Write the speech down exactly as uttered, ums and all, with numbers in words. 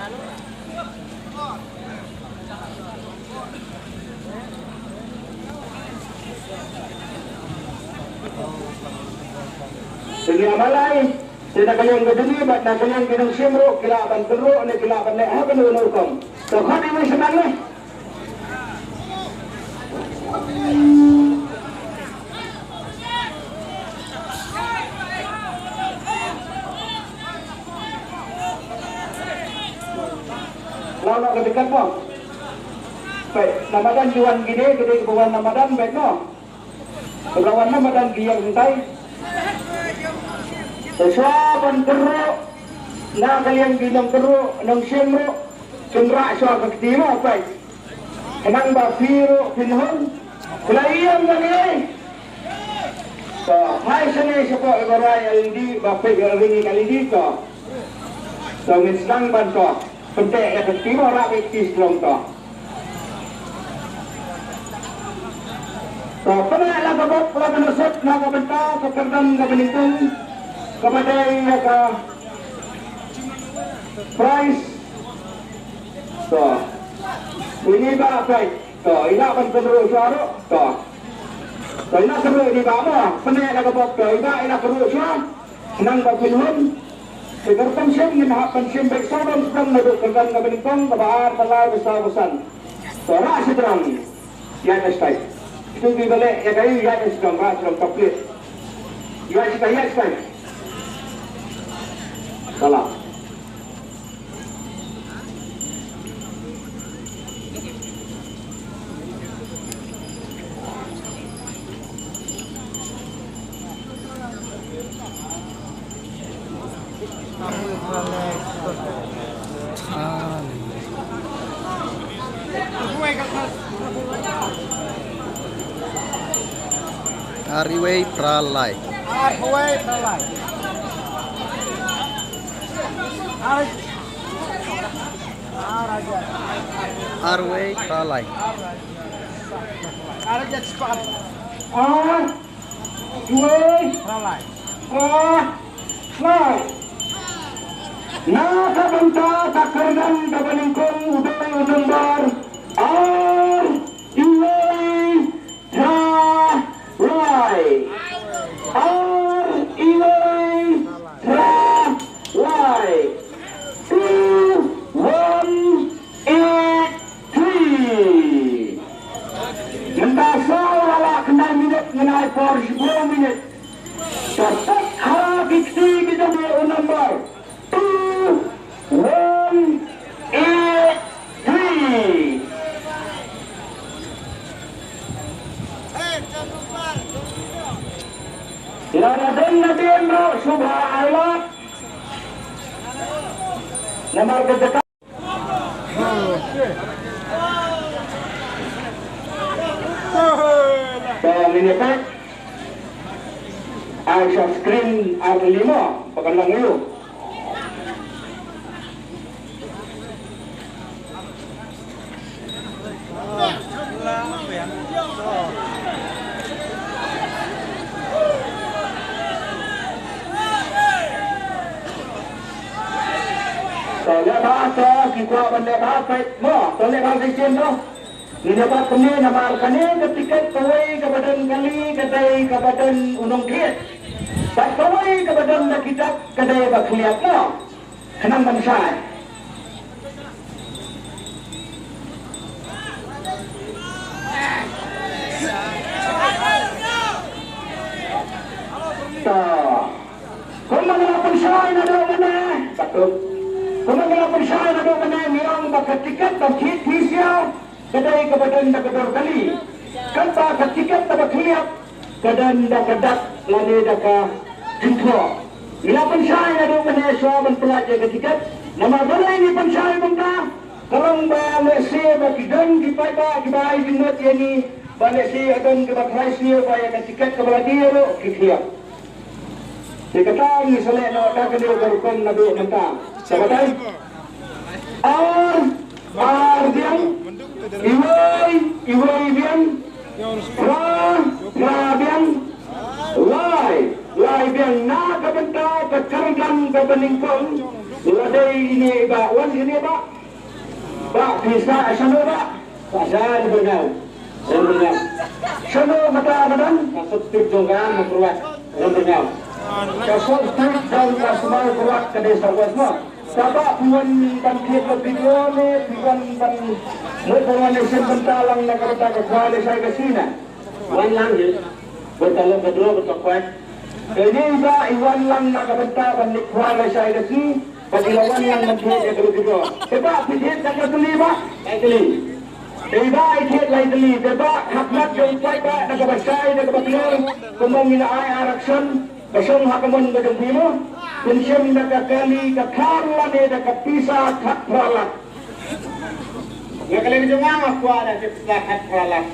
Te ïa balei, te na ka liang ka jong ngi bad na ka liang ki nongshim ruh ki lah ban kynruh ne ki lah ban leh ha kano kano ka rukom. To khot ïa u sha nang ne. Lah, lah, ka dekat mo. Peit, na madan ki wan kine, kine kiba wan na madan, peit mo. Kiba wan na madan ki ïeng hangtai. Te shuwa ban kynruh na ka liang ki nongkynruh, nongshim ruh, kin rah shuwa ka kti mo, peit. Khnang ba phi ruh phin hun. Phi la ïeng ïa ngi. To, hai shane shapoh ïa ka rai L E D, ba peit ïa ka ring L E D to. To, ngin sdang ban to. Pynteh ïa ka kti mo, rah ïa ka kti sdang to. To, pyneh la ka bok, la ka nusut, la ka bynta, ka kyrdan, ka banyngkong, kaba dei ïa ka prize. To. Ini ba peit. To, i lah ban kynruh shuwa ruh. To. To, i lah kynruh ini ba mo. Pyneh la ka bok to. I bah i lah kynruh shuwa. Khnang ba phin hun. Te ka rukom shim ngin hap ban shim beit sawdong sawdong naduh kyrdan kaba nyngkong, kaba ar, ba lai, ba saw, ba san. To, rah sawdong. Ïaid na stage. Kito kiba leh ïa kaei, ïaid na stage, rah sawdong, complete. Ïaid stage, ïaid stage. Salah. Ar wei phra lai. Ar wei phra lai. Ar Ar wei phra lai. Ar wei phra lai. Na ka bynta ka kyrdan kaba nyngkong u dei u nombar ar wei phra lai. Ar wei phra lai. Two one eight three. Mynta saw la lah khyndai minit, ngin ai por shiphew minit. Sa peit ha ki kti ki jong u nombar. Two one eight three. Lada don nadien ruh sngewbha ai lad. Namar ka jaka. Ka minit. Ai sha screen ar tylli mo, ba kan long ïa u. To leh bha to, ki kwah ban leh bha peit mo, to leh bha shisien to. Ngin ïa bat kane namar kane ka tiket kawei kaba don kali ka dei kaba don u nongthied. Bad kawei kaba don da ki dak ka dei ba khlieh mo. Khnang ban shai. To. Kumba nga la pynshai naduh mynne. Patut. Kumba nga la pynshai naduh mynne, ngi ong ba ka tiket ba thied physia. Ka dei kaba don da ka dor kali. Katba ka tiket kaba khlieh ka don da ka dak lane da ka jingthoh. Ngi la pynshai naduh mynne shuwa ban pyllait ïa ka tiket. Namar balei ngi pynshai kumta? Ka long ba lehse ba ki don ki paidbah kiba ai jingmut ïa ngi, ba lehse ïa don kiba tharai sniew ba ïa ka tiket kaba la die ruh ki khlieh. Te kata ngi sa leh noh da kane ka rukom naduh mynta. Sa batai. Ar, ar biang, iwei, iwei biang, phra, phra biang, lai, lai biang na ka bynta ka kyrdan kaba nyngkong. Lada ine i Bah, wan ine Bah. Bah, phi sah shano Bah? Sah sha Rymrngaw. Rymrngaw. Shano kata ka don? Ka soptik jong ka Mawkyrwat. Rymrngaw. Ka soptik jong ka Mawkyrwat ka dei South West mo. Kaba phi wan ban thied ka video ne phi wan ban mut ban wan nation ban ta lang na ka bynta ka khwai lashai Khasi na. Wan lang hi. Bynta long ka draw bynta khwai. Te ine i Bah i wan lang na ka bynta ban leit khwai lashai Khasi. Ba ki la wan lang ban thied ïa ka video. Te Bah phi thied da ka tylli Bah. Lai tylli. Te Bah i thied lai tylli. Te Bah khapmat jong u paidbah da kaba shai da kaba khlem. Kumba ngi la ai arsien. Ka shong ha ka mon ka jong phi mo. Phin shim da ka kali ka thar lane da ka pisa khatphra lak. Nga kylli jong nga nga kwah da ka pisa khatphra lak.